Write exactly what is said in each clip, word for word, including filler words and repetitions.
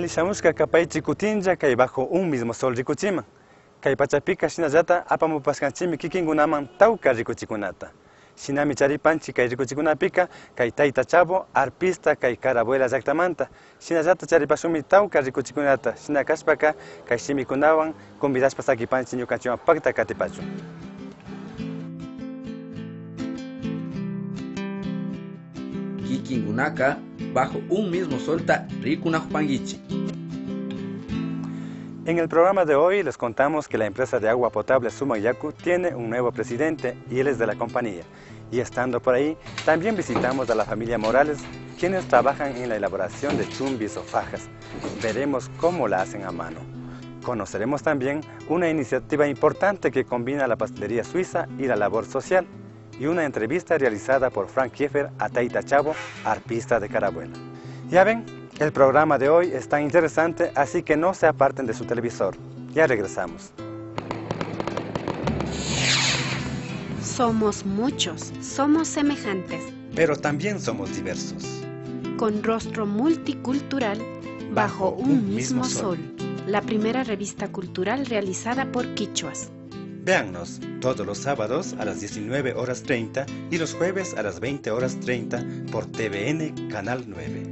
Alli shamushka kapaychi kutinlla kay Bajo un Mismo Sol rikuchiman. Kay pachapika shinallata apamupashkanchimi kikinkunaman tawka rikuchikunata. Shinami charipanchi kay rikuchikunapika kay Tayta Chavo, arpista kay Carabuela llaktamanta. Shinallata charipashunmi tawka rikuchikunata. Shina kashpaka kay shimikunawan convidashpa sakipanchi ñukanchiwan pakta katipachun. Kikinkunaka Bajo un Mismo Solta rikunakupankichi. En el programa de hoy les contamos que la empresa de agua potable Sumak Yaku tiene un nuevo presidente y él es de la compañía. Y estando por ahí, también visitamos a la familia Morales, quienes trabajan en la elaboración de chumbis o fajas. Veremos cómo la hacen a mano. Conoceremos también una iniciativa importante que combina la pastelería suiza y la labor social, y una entrevista realizada por Frank Kieffer a Tayta Chavo, arpista de Carabuela. Ya ven, el programa de hoy está interesante, así que no se aparten de su televisor. Ya regresamos. Somos muchos, somos semejantes. Pero también somos diversos. Con rostro multicultural, bajo un mismo sol. La primera revista cultural realizada por quichuas. Véannos todos los sábados a las diecinueve horas treinta y los jueves a las veinte horas treinta por T V N Canal nueve.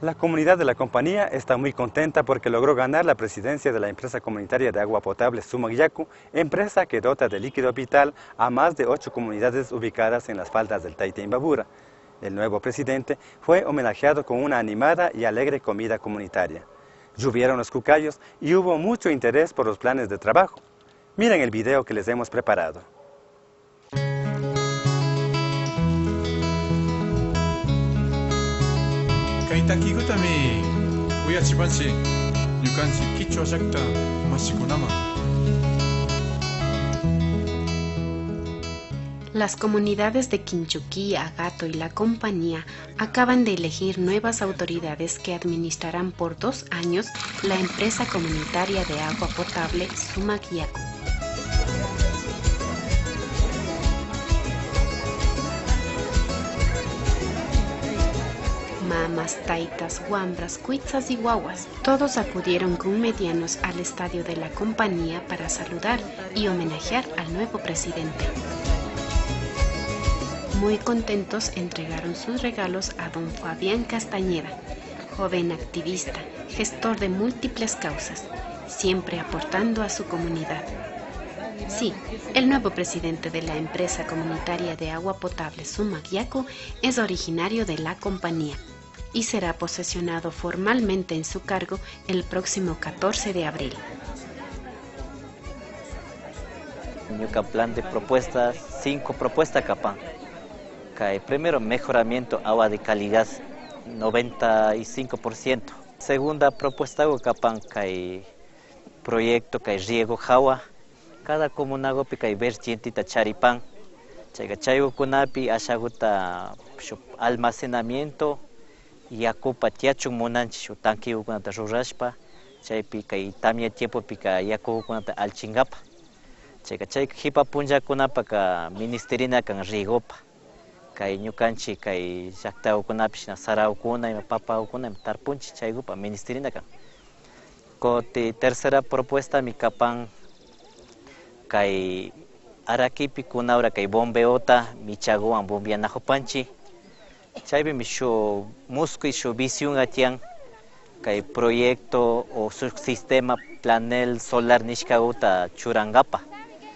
La comunidad de La Compañía está muy contenta porque logró ganar la presidencia de la empresa comunitaria de agua potable Sumak Yaku, empresa que dota de líquido vital a más de ocho comunidades ubicadas en las faldas del Tayta Imbabura. El nuevo presidente fue homenajeado con una animada y alegre comida comunitaria. Llovieron los cucayos y hubo mucho interés por los planes de trabajo. Miren el video que les hemos preparado. Kay takikutami uyachipanchik ñukanchik kichwa llakta mashikunaman. Las comunidades de Quinchuquí, Agato y La Compañía acaban de elegir nuevas autoridades que administrarán por dos años la empresa comunitaria de agua potable Sumak Yaku. Mamas, taitas, wambras, kuitsas y wawas, todos acudieron con medianos al estadio de La Compañía para saludar y homenajear al nuevo presidente. Muy contentos entregaron sus regalos a don Fabián Castañeda, joven activista, gestor de múltiples causas, siempre aportando a su comunidad. Sí, el nuevo presidente de la empresa comunitaria de agua potable Sumak Yaku es originario de La Compañía y será posesionado formalmente en su cargo el próximo catorce de abril. Ñuka plan de propuestas, cinco propuestas kapan. Kay primero, mejoramiento agua de calidad, noventa y cinco por ciento. Segunda propuesta kapan kay proyecto kay riego jawa, cada comunagupi kay vertienteta charipan. Chayka chaygukunapi ashaguta shuk almacenamiento yakupa tiyachun munanchik, shuk tanquegukunata rurashpa, chaypi kay tamya tiempopika yakugukunata allichinkapa. Chayka chay kipa punllakunapaka ministerina kan riegopa. Kay ñukanchik kay llaktagukunapi shina saragukuna ima papagukuna ima tarpunchik, chaygupa ministerina kan. Kutin tercera propuestami kapan kay Araquipi kunanra kay bombeota michaguwan bombeanajupanchik. Chaypimi shuk muskuy, shuk visionga tiyan, kay proyecto o shuk sistema planel solar nishkaguta churankapa.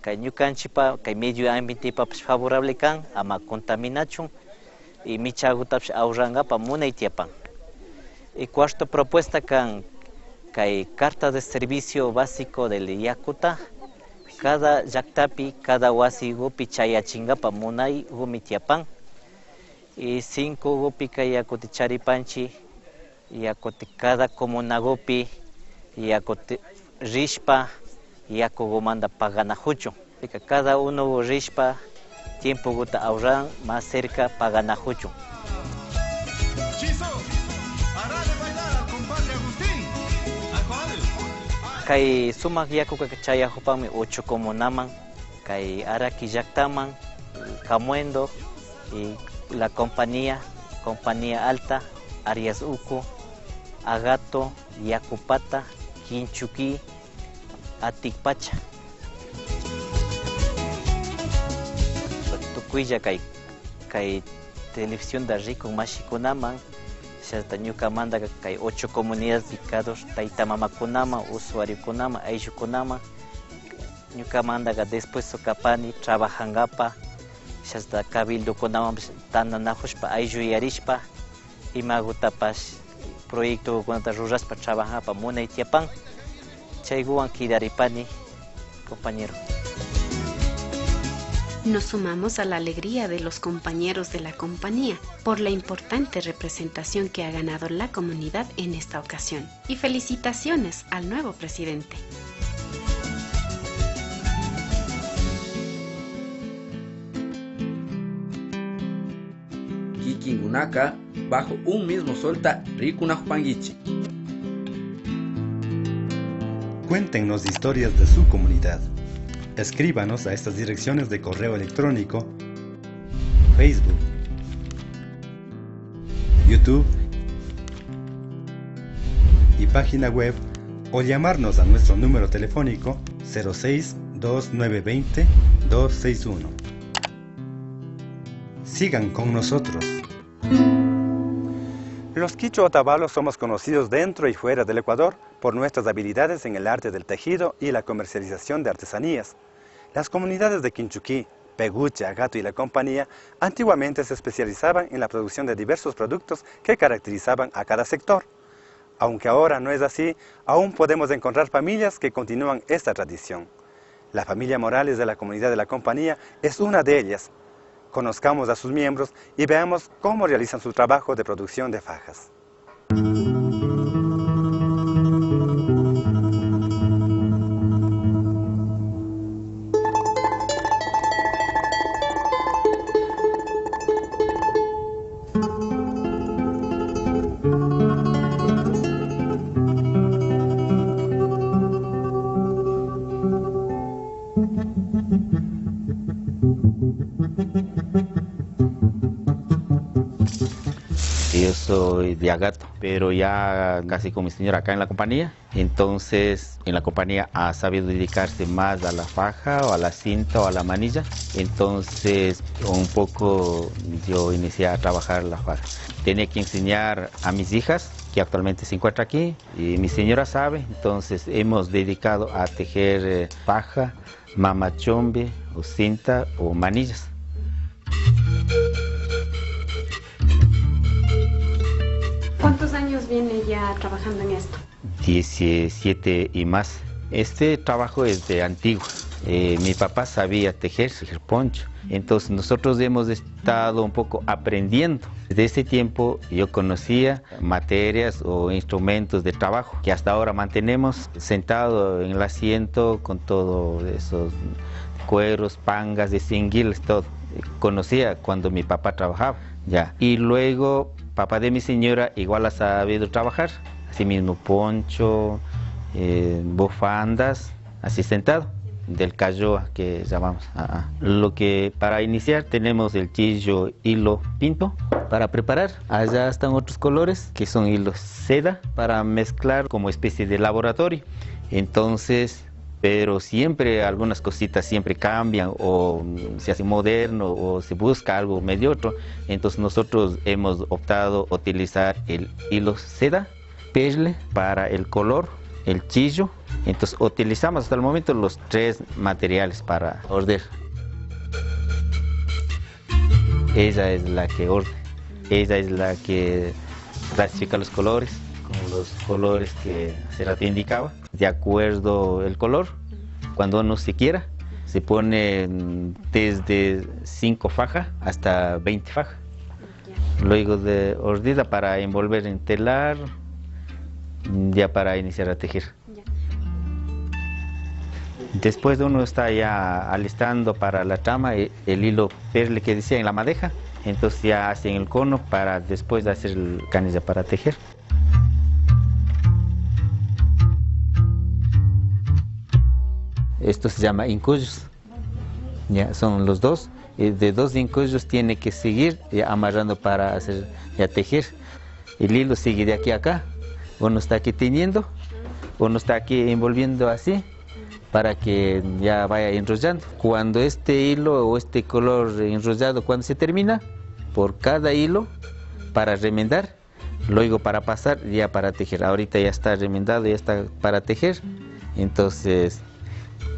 Kay ñukanchikpa, kay medio ambientepapash favorable kan, ama contaminachun, y michagutapash ahorrankapa munay tiyapan. Y cuarto propuesta kan, kay carta de servicio básico del yakuta cada llaktapi, cada wasigupi chayachinkapa munaygumi tiyapan. Y cincogupika yakuta charipanchik, yakuta cada comunagupi yakuta rishpa yakugumanta paganajuchun. Chayka cada unogu rishpa tiempoguta ahorran, más cerca paganajuchun. Kay Sumak Yakuka chayajupanmi ocho comunaman, kay Araque llaktaman, Camuendo, y La Compañía, Compañía Alta, Arias Uku, Agato, Yakupata, Kinchuki, Atikpacha. Tukuylla kay, kay televisionta rikun mashikunaman, shinallata ñukamantaka kay ocho comunidadpi kaq tayta mamakunaman, usuariokunaman, ayllukunaman, ñukamantaka dispuesto kapani trabajankapa, shinallata cabildokunamanpash tantanakushpa, aylluyarishpa, imagutapash proyectokunata rurashpa trabajankapa munay tiyapan, chaykuwan kidaripani, compañero. Nos sumamos a la alegría de los compañeros de la compañía por la importante representación que ha ganado la comunidad en esta ocasión. Y felicitaciones al nuevo presidente. Kikinkunaka bajo un mismo solta rikunakupankichik. Cuéntenos historias de su comunidad. Escríbanos a estas direcciones de correo electrónico, Facebook, YouTube y página web o llamarnos a nuestro número telefónico cero seis, dos nueve veinte, dos seis uno. Sigan con nosotros. Los kichwa otavalos somos conocidos dentro y fuera del Ecuador por nuestras habilidades en el arte del tejido y la comercialización de artesanías. Las comunidades de Kinchuquí, Peguche, Agato y La Compañía antiguamente se especializaban en la producción de diversos productos que caracterizaban a cada sector. Aunque ahora no es así, aún podemos encontrar familias que continúan esta tradición. La familia Morales de la comunidad de La Compañía es una de ellas. Conozcamos a sus miembros y veamos cómo realizan su trabajo de producción de fajas. Yo soy de Agato, pero ya casi con mi señora acá en La Compañía. Entonces, en La Compañía ha sabido dedicarse más a la faja o a la cinta o a la manilla. Entonces, un poco yo inicié a trabajar la faja. Tenía que enseñar a mis hijas, que actualmente se encuentra aquí, y mi señora sabe, entonces hemos dedicado a tejer eh, faja, mamachombe, o cinta, o manillas. ¿Cuántos años viene ya trabajando en esto? Diecisiete y más. Este trabajo es de antiguo. Eh, mi papá sabía tejer, tejer poncho. Entonces nosotros hemos estado un poco aprendiendo. Desde ese tiempo yo conocía materias o instrumentos de trabajo que hasta ahora mantenemos, sentado en el asiento con todos esos cueros, pangas, de singuiles, todo. Conocía cuando mi papá trabajaba, ya. Y luego papá de mi señora igual ha sabido trabajar, asimismo poncho, eh, bufandas, así sentado, del cayó que llamamos. Ah, ah. Lo que para iniciar tenemos el chillo hilo pinto para preparar. Allá están otros colores que son hilo seda para mezclar como especie de laboratorio. Entonces, pero siempre algunas cositas siempre cambian o se hace moderno o se busca algo medio otro. Entonces nosotros hemos optado utilizar el hilo seda, perle para el color, el chillo. Entonces utilizamos hasta el momento los tres materiales para ordeñar. Ella es la que ordeña, ella es la que clasifica los colores, con los colores que se la indicaba, de acuerdo el color, cuando uno se quiera, se pone mm, desde cinco fajas hasta veinte fajas. Luego de ordeñada para envolver en telar, mm, ya para iniciar a tejer. Después de uno está ya alistando para la trama eh, el hilo perle que decía en la madeja, entonces ya hacen el cono para después de hacer el canilla para tejer. Esto se llama incuyos. Ya, son los dos. Eh, de dos incuyos tiene que seguir eh, amarrando para hacer ya tejer. El hilo sigue de aquí a acá. Uno está aquí teñiendo, uno está aquí envolviendo así, para que ya vaya enrollando. Cuando este hilo o este color enrollado, cuando se termina, por cada hilo, para remendar, luego para pasar, ya para tejer. Ahorita ya está remendado, ya está para tejer. Entonces,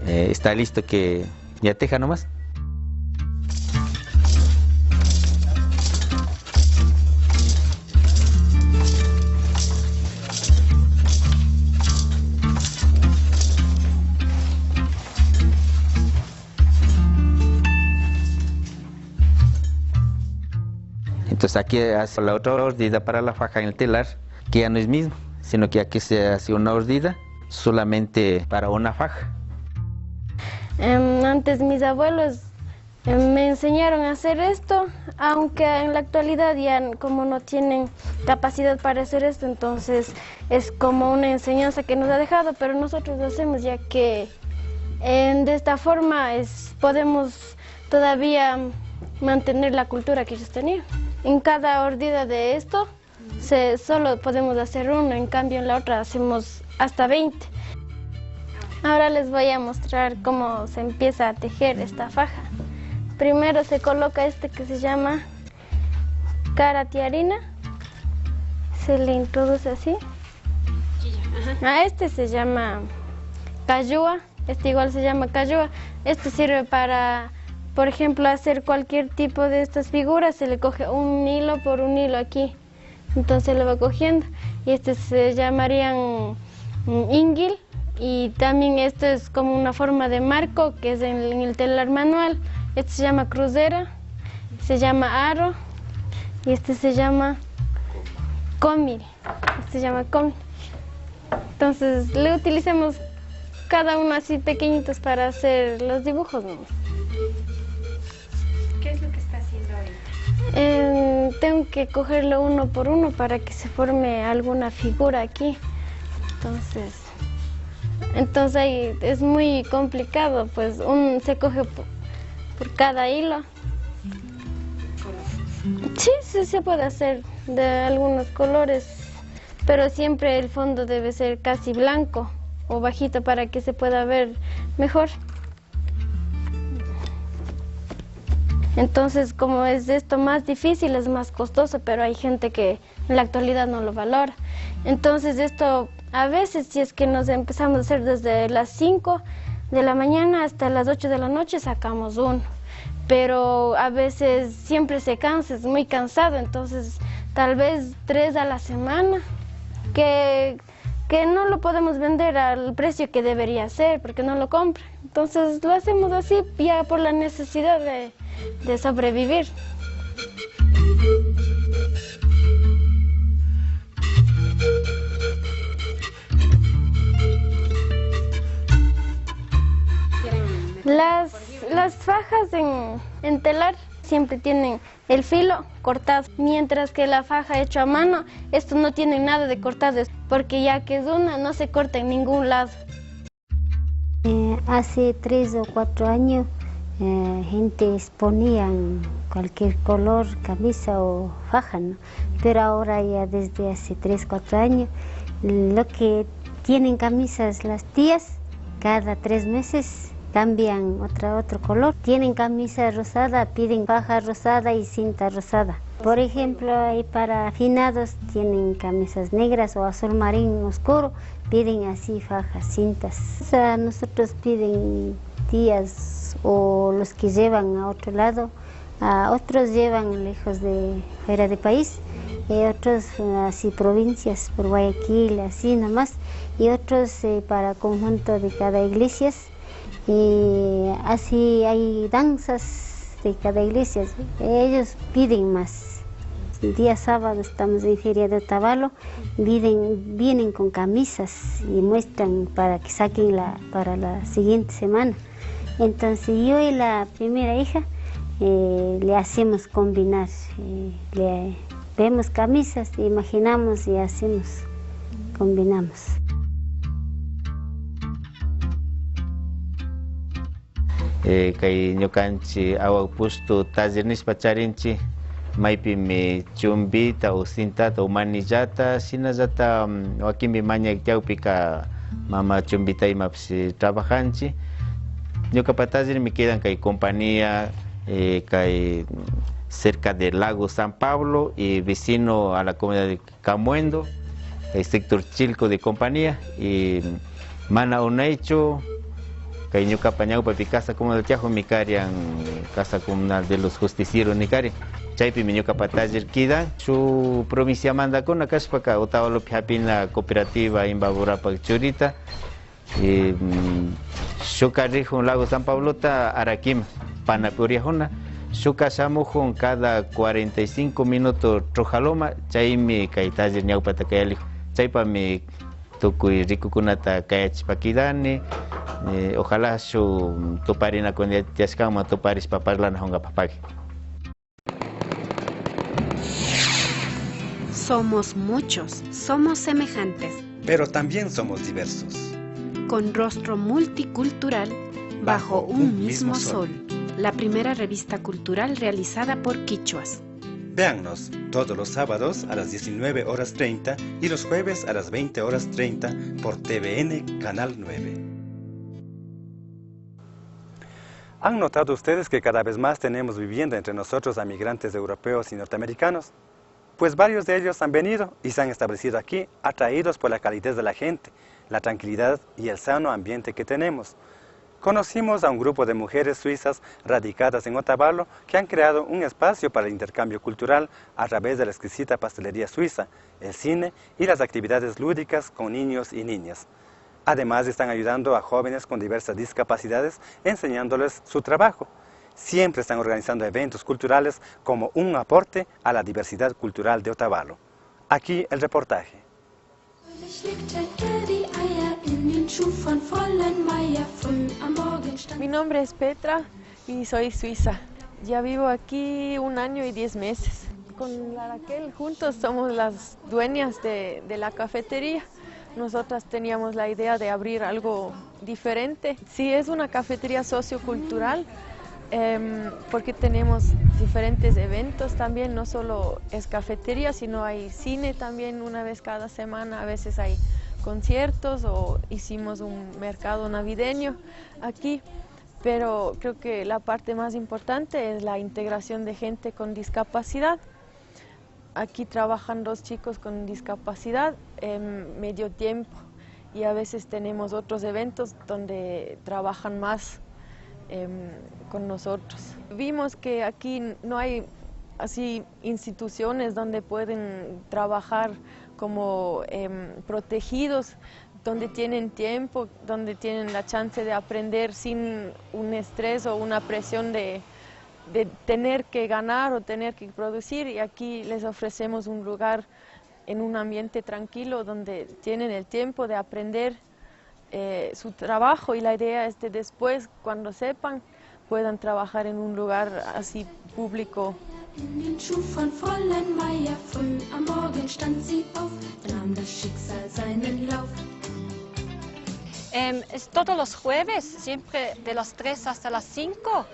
eh, está listo que ya teja nomás. Entonces aquí hace la otra urdida para la faja en el telar, que ya no es mismo, sino que aquí se hace una urdida solamente para una faja. Em, antes mis abuelos, em, me enseñaron a hacer esto, aunque en la actualidad ya n-, como no tienen capacidad para hacer esto, entonces es como una enseñanza que nos ha dejado, pero nosotros lo hacemos ya que, em, de esta forma es, podemos todavía mantener la cultura que ellos tenían. En cada urdida de esto, se, solo podemos hacer uno, en cambio en la otra hacemos hasta veinte. Ahora les voy a mostrar cómo se empieza a tejer esta faja. Primero se coloca este que se llama cara tiarina, se le introduce así. A este se llama cayúa, este igual se llama cayúa. Este sirve para, por ejemplo, hacer cualquier tipo de estas figuras, se le coge un hilo por un hilo aquí. Entonces lo va cogiendo. Y este se llamarían, mm, ingil. Y también esto es como una forma de marco que es en, en el telar manual. Este se llama cruzera, se llama aro y este se llama comil. Este se llama comil. Entonces le utilizamos cada uno así pequeñitos para hacer los dibujos nomás. ¿Qué es lo que está haciendo ahorita? Em, tengo que cogerlo uno por uno para que se forme alguna figura aquí. Entonces, entonces ahí es muy complicado, pues un, se coge po-, por cada hilo. Sí, sí se puede hacer de algunos colores, pero siempre el fondo debe ser casi blanco o bajito para que se pueda ver mejor. Entonces, como es esto más difícil, es más costoso, pero hay gente que en la actualidad no lo valora. Entonces, esto a veces, si es que nos empezamos a hacer desde las cinco de la mañana hasta las ocho de la noche, sacamos uno. Pero a veces siempre se cansa, es muy cansado, entonces tal vez tres a la semana, que, que no lo podemos vender al precio que debería ser, porque no lo compran. Entonces lo hacemos así ya por la necesidad de, de sobrevivir. Las, las fajas en, en telar siempre tienen el filo cortado, mientras que la faja hecho a mano, esto no tiene nada de cortado, porque ya que es una, no se corta en ningún lado. Eh, hace tres o cuatro años, eh, gente exponían cualquier color, camisa o faja, ¿no? Pero ahora ya desde hace tres, cuatro años, lo que tienen camisas las tías, cada tres meses cambian otra, otro color. Tienen camisa rosada, piden faja rosada y cinta rosada. Por ejemplo, hay para finados, tienen camisas negras o azul marín oscuro, piden así fajas, cintas. O sea, nosotros piden tías o los que llevan a otro lado, a otros llevan lejos de, fuera de país, y otros, eh, así provincias, por Guayaquil, así nomás, y otros, eh, para conjunto de cada iglesias. Y así hay danzas de cada iglesia. Ellos piden más. Día sábado estamos en Feria de Otavalo, piden, vienen con camisas y muestran para que saquen la, para la siguiente semana. Entonces yo y la primera hija, eh, le hacemos combinar, eh, le vemos camisas, imaginamos y hacemos, combinamos. Eh, kay ñukanchik Awak Pushtu taller nishpa charinchik, maypimi chumbita o sintata o manillata, shinallata, mm, wakinpi mañay ñawpika mama chumbita imapish trabajanchik. Ñukapa tallermi kidan kay compañía, eh, kay cerca del lago San Pablo y vecino a la comunidad de Camuendo, kay sector Chilco de Compañía, y mana unaychu, kay ñukapa ñawpapi Casa Comunal tiyakmi karian, Casa Comunal de los Justicieros nikarin, chaypimi ñukapa taller kidan. Shuk provinciamandakuna kashpaka Otavalopi hapina cooperativa Imbaburapak churita, eh, mm, shukka rikun lago San Pablota Araquima, panapi uriyakuna, shukka shamukun cada cuarenta y cinco minutos Trujalloma, chaymi kay taller ñawpata kayarikun. Chaypami tukuy rikukunata kayachishpa kidani, eh, ojalá shuk tuparinakuna tiyashkanman tuparishpa parlanakunkapak pagui. Somos muchos, somos semejantes. Pero también somos diversos. Con rostro multicultural, bajo un mismo sol. La primera revista cultural realizada por quichuas. Véannos todos los sábados a las diecinueve horas treinta y los jueves a las veinte horas treinta por T V N Canal nueve. ¿Han notado ustedes que cada vez más tenemos viviendo entre nosotros a migrantes europeos y norteamericanos? Pues varios de ellos han venido y se han establecido aquí, atraídos por la calidez de la gente, la tranquilidad y el sano ambiente que tenemos. Conocimos a un grupo de mujeres suizas radicadas en Otavalo que han creado un espacio para el intercambio cultural a través de la exquisita pastelería suiza, el cine y las actividades lúdicas con niños y niñas. Además, están ayudando a jóvenes con diversas discapacidades, enseñándoles su trabajo. Siempre están organizando eventos culturales como un aporte a la diversidad cultural de Otavalo. Aquí el reportaje. Mi nombre es Petra y soy suiza. Ya vivo aquí un año y diez meses. Con la Raquel juntos somos las dueñas de, de la cafetería. Nosotras teníamos la idea de abrir algo diferente. Sí, es una cafetería sociocultural, em, porque tenemos diferentes eventos también, no solo es cafetería, sino hay cine también una vez cada semana, a veces hay conciertos o hicimos un mercado navideño aquí, pero creo que la parte más importante es la integración de gente con discapacidad. Aquí trabajan dos chicos con discapacidad en medio tiempo y a veces tenemos otros eventos donde trabajan más em, con nosotros. Vimos que aquí no hay así instituciones donde pueden trabajar como em, protegidos, donde tienen tiempo, donde tienen la chance de aprender sin un estrés o una presión de, de tener que ganar o tener que producir, y aquí les ofrecemos un lugar en un ambiente tranquilo donde tienen el tiempo de aprender eh, su trabajo, y la idea es de después, cuando sepan, puedan trabajar en un lugar así público. Em, es todos los jueves, siempre de las tres hasta las cinco,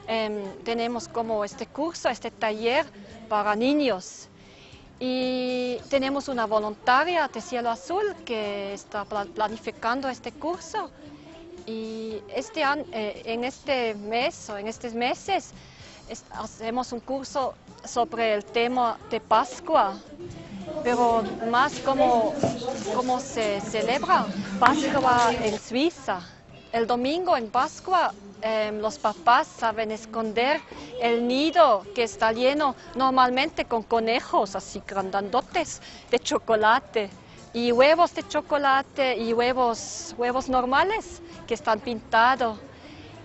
em, tenemos como este curso, este taller para niños. Y tenemos una voluntaria de Cielo Azul que está pla- planificando este curso. Y este an- eh, en este mes o en estos meses es- hacemos un curso sobre el tema de Pascua, pero más como cómo se celebra Pascua en Suiza. El domingo en Pascua, em, los papás saben esconder el nido que está lleno normalmente con conejos así grandandotes de chocolate y huevos de chocolate y huevos, huevos normales que están pintados.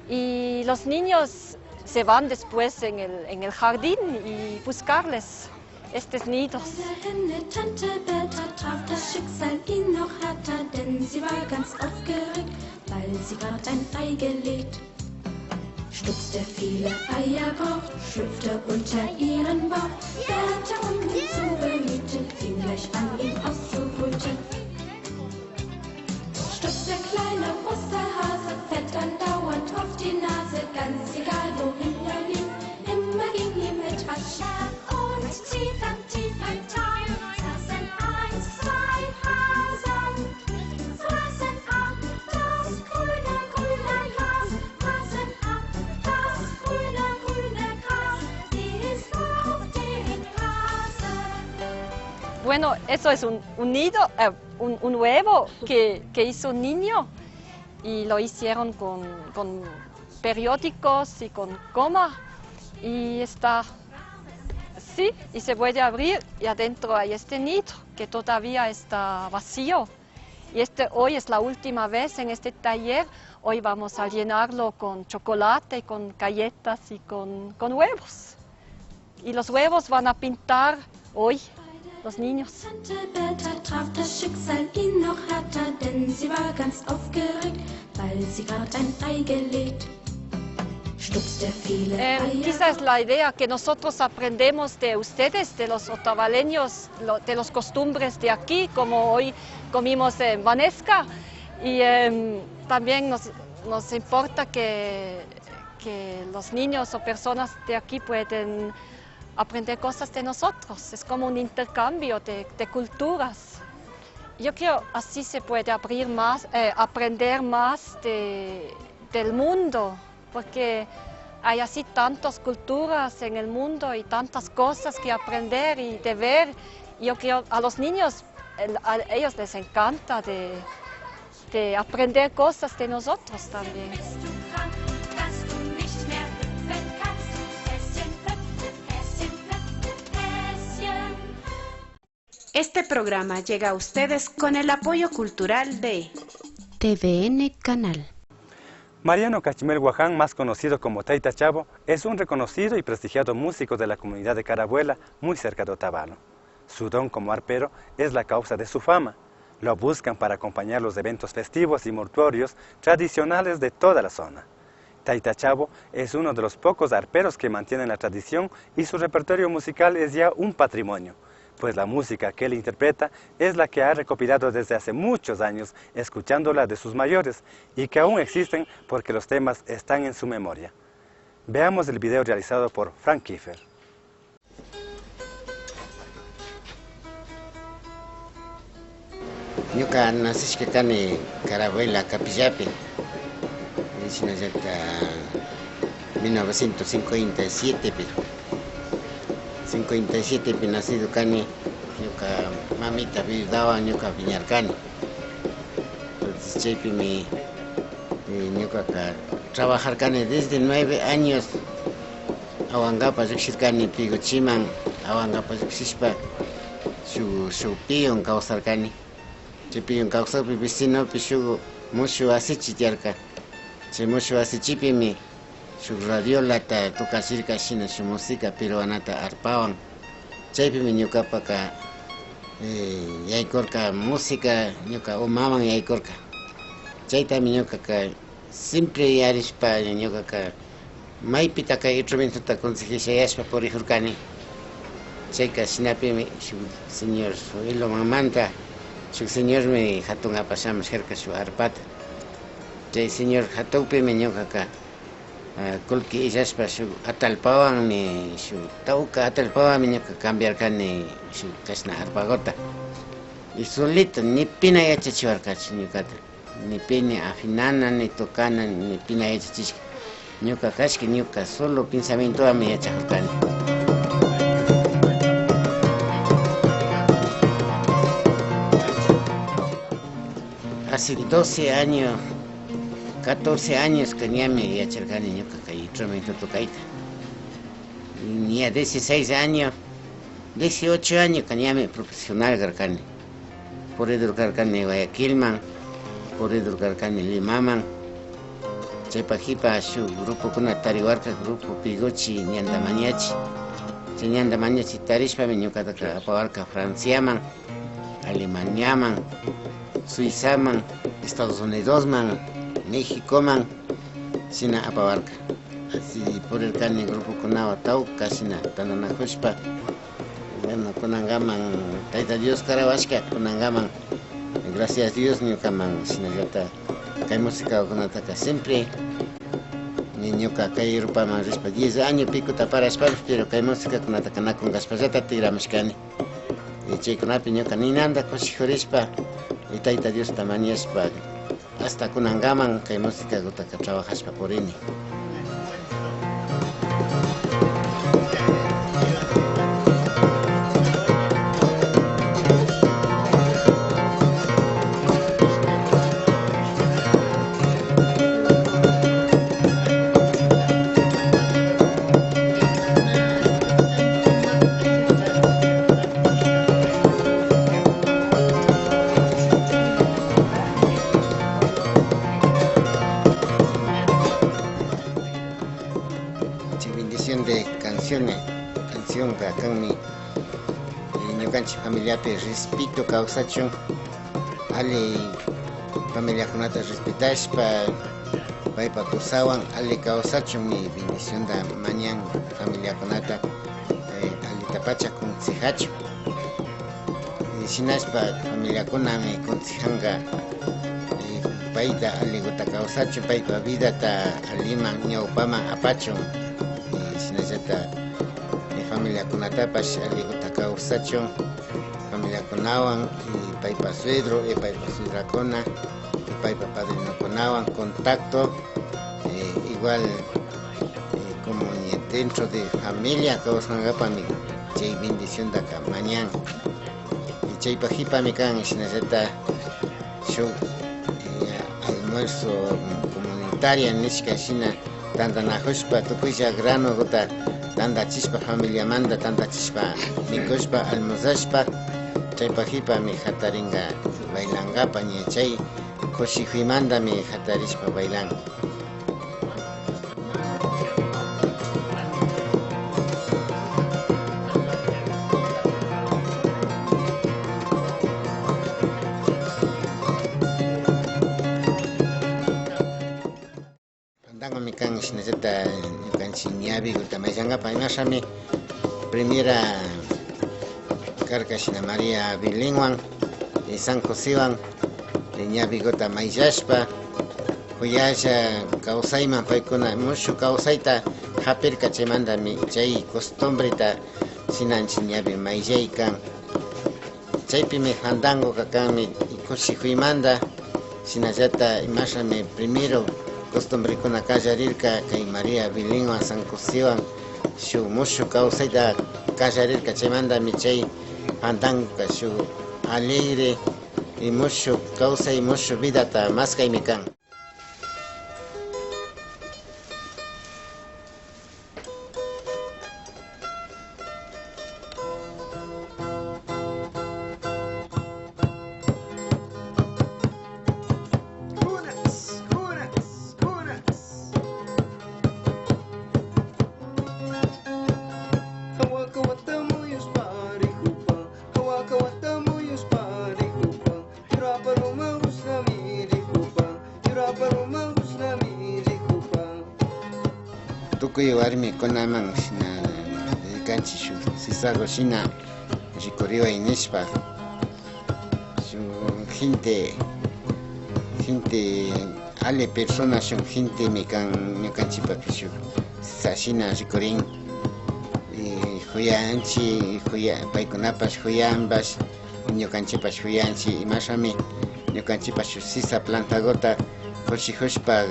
Y los niños se van después en el, en el jardín y buscarles estos nidos. Henne Tante Bertha traf das Schicksal ihn noch härter, denn sie war ganz aufgeregt, weil sie grad ein Ei gelegt. Stups, der viele Eier braucht, schlüpfte unter ihren Bauch. Bertha, um ihn zu behüten, fing gleich an, ihn auszubrüten. Stups, der kleine Osterhase, fett andauernd auf die Nase, ganz egal, wohin er lief, immer ging ihm etwas schief. Bueno, eso es un, un nido, eh, un, un huevo que, que hizo un niño y lo hicieron con, con periódicos y con goma y está, sí, y se puede abrir y adentro hay este nido que todavía está vacío. Y este, hoy es la última vez en este taller. Hoy vamos a llenarlo con chocolate, con galletas y con, con huevos. Y los huevos van a pintar hoy los niños. Tante Bertha traf das Schicksal ihn noch härter, denn sie war ganz aufgeregt, weil sie grad ein Ei gelegt. Stups der viele Em, Eier. Quizás la idea que nosotros aprendemos de ustedes, de los otavaleños, lo- de los costumbres de aquí, como hoy comimos en Vanesca, y em, también nos, nos importa que, que los niños o personas de aquí pueden aprender cosas de nosotros. Es como un intercambio de, de culturas. Yo creo así se puede abrir más, eh, aprender más de, del mundo, porque hay así tantas culturas en el mundo y tantas cosas que aprender y de ver. Yo creo a los niños, el- a ellos les encanta de, de aprender cosas de nosotros también. Bist du krank, dass du nicht mehr hüpfen kannst? Häschen hüpfen, Häschen hüpfen, Häschen. Este programa llega a ustedes con el apoyo cultural de T V N Canal. Mariano Cachimel Guaján, más conocido como Taita Chavo, es un reconocido y prestigiado músico de la comunidad de Carabuela, muy cerca de Otavalo. Su don como arpero es la causa de su fama. Lo buscan para acompañar los eventos festivos y mortuorios tradicionales de toda la zona. Taita Chavo es uno de los pocos arperos que mantienen la tradición y su repertorio musical es ya un patrimonio, pues la música que él interpreta es la que ha recopilado desde hace muchos años, escuchándola de sus mayores, y que aún existen porque los temas están en su memoria. Veamos el video realizado por Frank Kiefer. Ñuka nacishka kani Carabuela capillapi, shinallata mil novecientos cincuenta y siete pi, cincuenta y siete pi nacido kani. Ñuka mamita viudawan ñuka wiñarkani. Entonces chaypimi, eh, ñukaka trabajarkani desde nueve años. Awankapak llukshirkani Piguchiman, Awankapak llukshishpa shuk, shuk peón kawsarkani. Chay peón kawsakpi vecinopi shuk mushu wasichi tiyarka. Chay mushu wasichipimi shuk radiolata tukachirka, shina shuk música peruanata arpawan. Chaypimi ñukapaka, eh, yaykurka música, ñuka umaman yaykurka. Chaytami ñukaka siempre yarishpa ñukaka maypita kay instrumentota conseguishayashpa purikurkani. Chayka shinapimi shuk señor Elomanmanta, shuk señormi hatun apashamushkarka shuk arpata. Chay señor hatukpimi ñukaka, ah, kullki illashpa shuk atallpawanmi, shuk tawka atallpawanmi ñuka cambiarkani shuk kashna arpaguta. Y solito, ni pina yachachiwarkachu ñukata. Ni pi ni afinana, ni tocana, ni pina yachachishka. Ñuka kashka, ñuka solo pensamientowanmi yachakurkani. Hace doce años, catorce añoska ñami yacharkani ñuka kay instrumento tocayta. Ña dieciséis años, dieciocho añoska ñami profesional karkani. Puridor karkani Guayaquilman, puridor karkani Limaman. Chaypa hipa shuk grupokuna tariwarka, grupo Piguchi, Ñanta Mañachi. Chay Ñanta Mañachi tarishpami ñukataka apawarka Franciaman, Alemaniaman, Suizaman, Estados Unidosman, Mexicoman, shina apawarka. Así purirkani grupokunawan tawka shina tantanakushpa. Bueno, kunankaman Tayta Dios karawashka, kunankaman gracias Dios ñukaman shinallata kay musicakunataka siempre ni ñuka kay Europaman rishpa diez año pikuta parashpapish, pero kay musicakunataka na kunkashpallata tikramushkani. Y chaykunapi ñuka ninanta kushikurishpa y Tayta Diosta mañashpa, hasta kunankaman kay musicagutaka trabajashpa purini. Canciones, cancionka kanmi, eh, ñukanchik familiapi respeto kawsachun, alli familiakunata respetashpa, paypa kusawan alli kawsachunmi bendicionta mañan familiakunata, eh, allitapacha consejachun. Y shinashpa familiakunami consejanka, eh, payta alliguta kawsachun, paypa vidata alliman, ñawpaman apachun. Y shinallata, eh, familiakunatapash alliguta kawsachun, familiakunawan, y paypa suegro, y paypa suegrakuna, y paypa padrinokunawan contacto, eh, igual, eh, como dentro de familia kawsankapami chay bendiciontaka mañan. Y chaypa jipami kan, shinallata shuk, eh, almuerzo comunitaria nishka shina tantanajushpa, tukuylla granoguta tantachishpa, familiamanta tantachishpa, mikushpa, almorzashpa, chaypa jipami jatarinka bailankapa, ña chay kushijumantami jatarishpa bailan. Fandangumi kan, shinallata ñukanchik ñawiguta mayllankapa imashami primera karka shina María Belenwan y San Joséwan, eh, ñawiguta mayllashpa, juyalla kawsayman paykuna mushuk kawsayta japirka, chaymantami chay costumbreta shinanchik ñawi mayllaykan. Chaypimi fandangoka kanmi kushikuymanta, shinallata imashami primero costumbrekuna kallarirka kay María Belenwan San Joséwan shuk mushuk kawsayta kallarirka, chaymantami chay fandangoka shuk alegre y mushuk kawsay, mushuk vidata maskaymi kan. Tukuy warmikunaman shina, eh, kanchik shuk sisagu shina rikuriway nishpa, shuk gente, gente alli persona, shuk gentemi kan ñukanchikpapish shuk sisa shina rikurin. Y juyanchik, juya-, paykunapash juyanpash, ñukanchikpash juyanchik, imashami ñukanchikpash shuk sisa plantaguta kushikushpa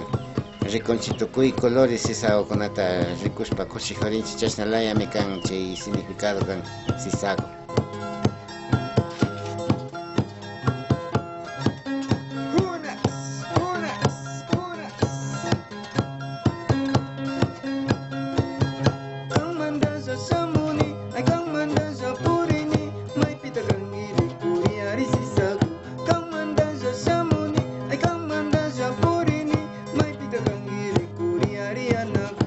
rikunchik, tukuy colores sisagukunata rikushpa kushikurinchik, chashna layami kan chay significado kan sisagu. Kanmantalla shamuni, ay, kanmantalla purini, maypita kanki rikuriari sisagu. Kanmantalla shamuni, ay, kanmantalla purini, maypita kanki rikuriari anagu.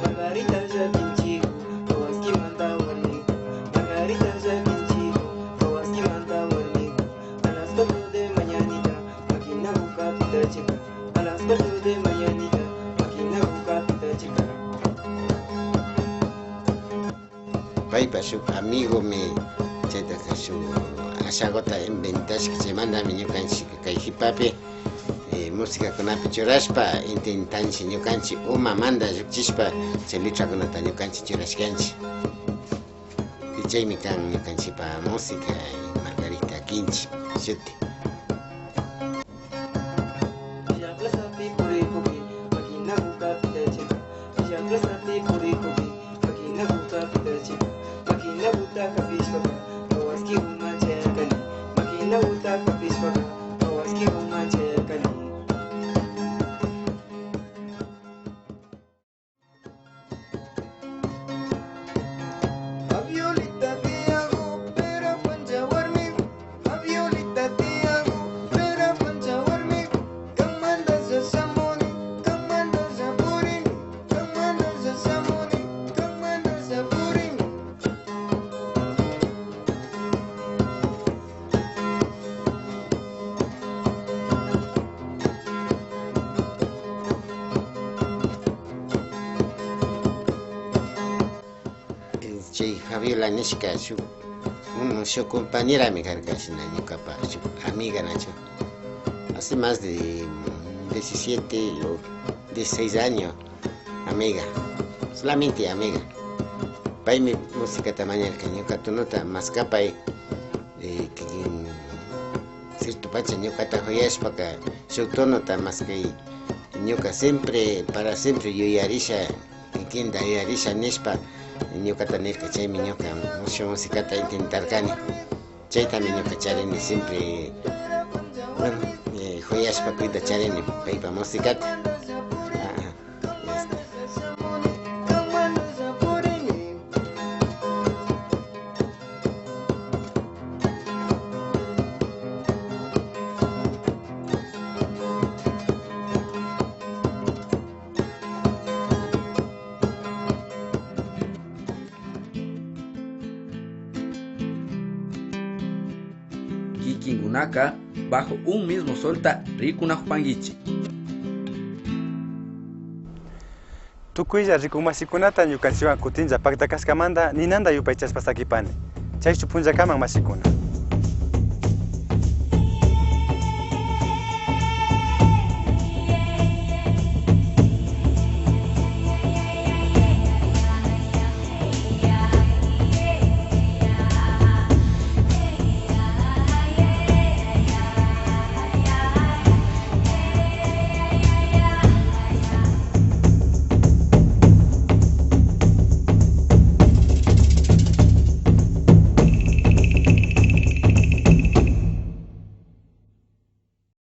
Margarita llakinchiku, kawaskimanta warmiku. Margarita llakinchiku, kawaskimanta warmiku. A las cuatro de mañanita, makinaguka pitachirka. A las cuatro de mañanita, makinaguka pitachirka. Paypa shuk amigomi chaytaka shuk ashaguta inventashka, chaymantami ñukanchik kay jipapi, eh, musicakunapi churashpa intentanchik, ñukanchik umamanta llukchishpa chay letrakunata ñukanchik churashkanchik. Y chaymi kan ñukanchikpa música, eh, Margarita Kinchi shuti. Villa Plazapi purikupi, makinaguka pitachirka. Villa Plazapi purikupi, makinaguka pitachirka. Makinaguta kapishpaka, kawaskiguman chayarkani. Makinaguta kapishpaka, kawaskiguman chayarkani. Fabiola nishka shuk, un, shuk compañerami karka, shina ñukapa shuk amiga nachu. Hace más de, mm, diecisiete o dieciséis años, amiga, solamente amiga. Paymi musicata mañarka, ñuka tonuta maskapay, eh, kikin cierto pacha ñukata juyashpaka shuk tonuta maskay, ñuka siempre, para siempre yuyarisha, kikinta yuyarisha nishpa ñukata nirka, chaymi ñuka shuk musicata intentarkani. Chaytami ñuka charini siempre, bueno, eh, juyashpa cuenta charini paypa musicata. Ah, ah, listo. Kikinkunaka bajo un mismo solta rikunakupankichik. Tukuylla rikuk mashikunata ñukanchikwan kutinlla pakta kashkamanta ninanta yupaychashpa sakipani. Chaychu punllakaman mashikuna.